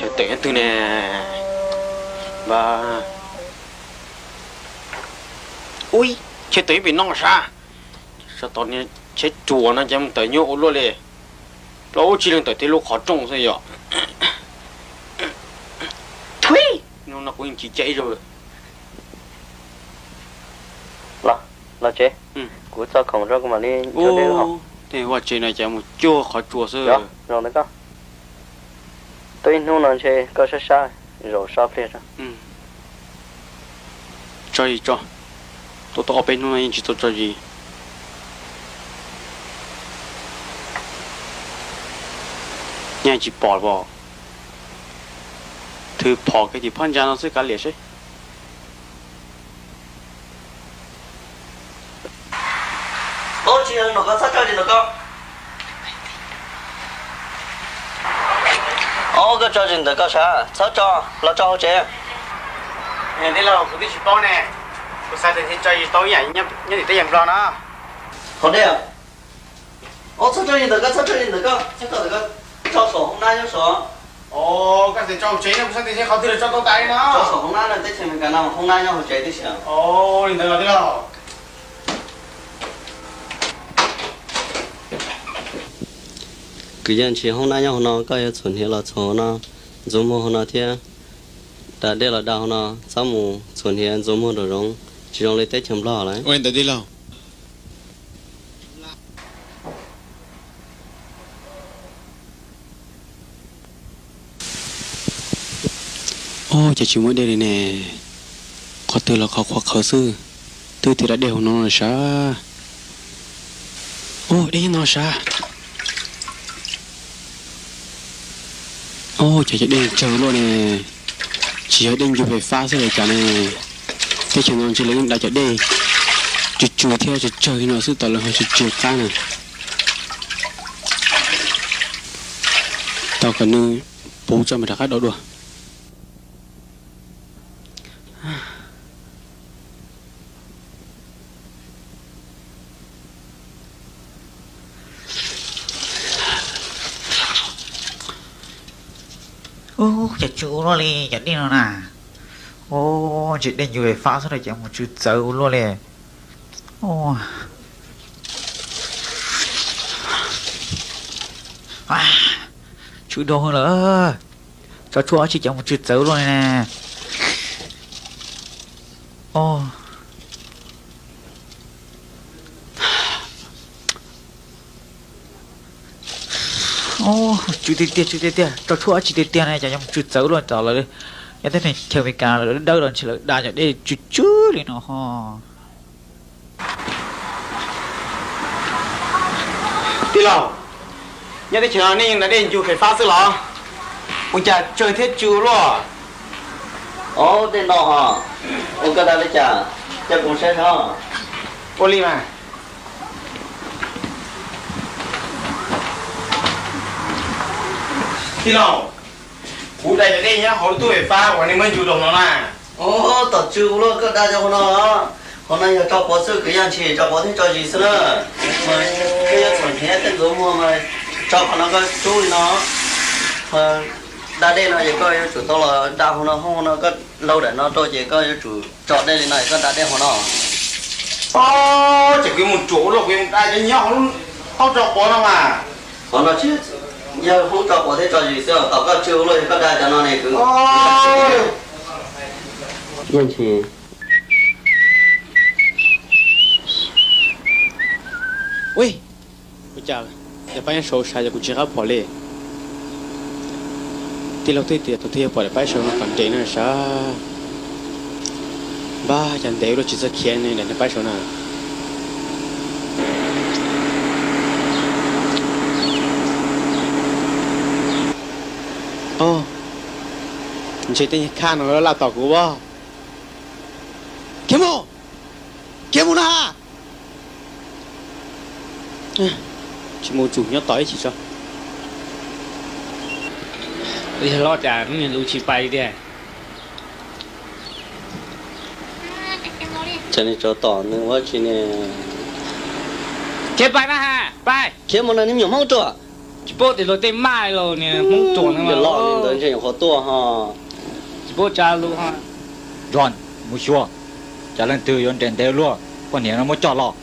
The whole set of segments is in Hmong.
Chaw tawm nyob twg ne? Npawg, ui, chaw tawm nyob pem no sav. Sav tod niag tsheb ruas no ces mus tawm nyuaj ua luaj li. Plaub tsib leeg tawm tej lub qhov rooj xwb yom. Thuib, no kuv yeej tsis caij ib zaug. Los, los tsev, kuv txog khoom tso kuv mam li ua deb hauv. Tej vaj tsev no ces mus cuag qhov tsua xwb. Zoo ntawd koj, tuaj ib hnub no ntshe koj sab sab, zaum so pliag tso. Tso zis tso, tuaj tau ob peb hnub no yeej tsis tau tso zis. Nyaj tsis pom los, thwv phom kiag tim phab ntsa no xwb kav liam seb. Tsis yog no koj txhob tso zis ntawm koj. Ob, koj tso zis ntawm koj sav, txhob tso, los tso hauv tsev. Tij laug, kuv twb tsis paub ne, kuv xav tias thiaj tso zis tau ib yam nyob tim teb chaws Nplog no. Qhov dej, ob, txhob tso zis ntawm koj, txhob tso zis ntawm koj, txhob tso ntawm koj, tso saum hoob nab nyob saud. Koj xav tso hauv tsev no kuv xav tias tsis qhov twg los tso tau tas li no. Tso saum hoob nab no, teb chaws Amelikas no hoob nab nyob hauv tsev tib si. Li ntawd los tij laug. Kwv Yaj Ntshis, hoob nab nyob hauv no, koj yuav txhuam hniav los txhuam hauv no, ntxuav muag hauv no thiab. Da dej los da hauv no, txhob mus txhuam hniav ntxuav muag nraum zoov, tsis zoo li teb chaws Nplog lawm. Ua li ntawd tij laug. Ub, cas tsis muaj dej li ne? Qhov twg los qhov qhuav qhawv xwb, twb tias da dej hauv no sav. Ub, dej nyob no sav. Ub, cas cov dej tsawg luaj ne? Tsis yog dej ncug fais fab xwb los cas ne? Teb chaws no ntshe lawv yeej da cov dej tsw tsw thiab tsawg tsawg li no xwb tau lawv ho tsw tsw qab na. Tau kom nws puv tso mas rov qab dau dua. Ub, cas tsw ua luaj li cov dej no na. Ub, ntshe dej ncug fais fab xwb no ces mus tsw txawv ua luaj li. Tsw dau lawm. Tso tshuaj dab tsi ces mus tsw txawv luaj li ne. Tsw tiag tiag, tsw tiag tiag, tso tshuaj dab tsi tiag tiag ne, cas yuav mus tsw txawv luaj tom lawv. Nyob teb chaws Amelikas lawv dawb los ntshe lawv da cov dej tsw tsw li no ho. Tij laug, nyob teb chaws no nej yeej da dej ncug fais fab xwb los? Ua cas tsawg thiab tsw ua luaj? Ob, dej no ho. Ua koj da li cas? Coj kuv saib saib. Ua li mas. Tij laug, kuv da cov dej nyob hauv lub tub fais fab uas nej muab ncug rau no na. Ob, tom tsw ua luaj koj da cov hauv no. Hauv no yog tso quav xwb, kwv Yaj Ntshis, tso quav thiab tso zis xwb na. Koj yuav txhuam hniav thiab ntxuav muag mas tso qhov no koj rub li no. Da dej no ces koj yuav tsum tau los da hauv no, hauv no koj laug daim no rau ces koj yuav tsum tso dej li no es koj da dej hauv no. Ob, ces kuv yuav mus ruam ua luaj, kuv yuav mus da cov nyob hauv taub tso quav no mas. Qhov no tsis yog hoob tso quav thiab tso zis xwb, tom koj tsw ua luaj yog koj da cov no ne kwv. Yaj Ntshis. Ua cas daim pab nyob saud sav ces kuv tsis qab phom li. Tij laug twb tias tus twg yog pom daim pab saud no kom nres no sav. Npab, cas ntev ua luaj tsis txawj khiav ne daim pab saud na. Ob, ntshe tej niag khab no laj tom kuv as. Khiav mus, khiav mus na. Tsis mus tsum nyob tos ib chim tso. Yog los cas lub niag lus tsis pais li tiag. Cas nws tsaus tom nws ua tsi ne? Khiav pais na ha, pais. Khiav mus no nws me nyuam Hmoob ruam. Tsis paub tias luag tej maj los niag Hmoob Tuam no los ntawd ntshe nyuam qhuav tuaj ho. Tsis paub tsa lus ho. Ntsuag, mus xyuas, cas leej twg yuav nres ntev luaj, poj niam no muab coj los.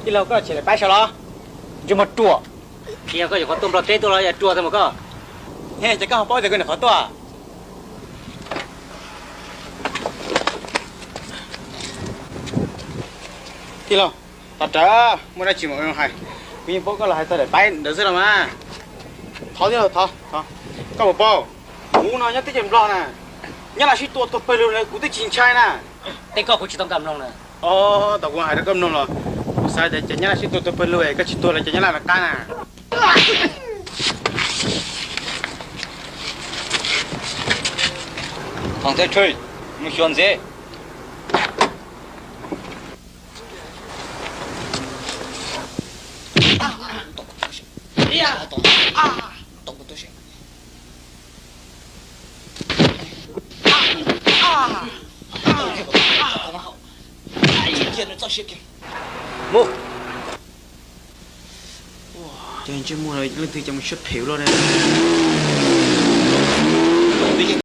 Tij laug, koj tseem paib saud los? Ntsej muag ruam. Yog koj nyuam qhuav tuaj Nplog teb tuaj los yog ruam tag mus koj? Ces koj ho paub tias kuv nyuam qhuav tuaj? Tij laug, tos rawv, muaj dab tsi mam hais. Kuv yeej paub koj los hais txog daim paib ntawd xwb los mas. Thov tij laug, thov, thov. Koj puas paub, kuv no nyob teb chaws Nplog na, Nyab Laj sib tua tuag pawg lug na kuv twb tsis ntshai na. Tej koj kuv tsis tau nkag mloog na. Os, tau kuv hais rau koj mloog los, kuv xav tias cov Nyab Laj sib tua tuag pawg lug es koj tsis tuag los cov Nyab Laj rov qab na. Thov thiab Tswj, mus xyuas ntxiv. Mus. Ces ntsej muag leej twg ces mus siab phem luaj ne.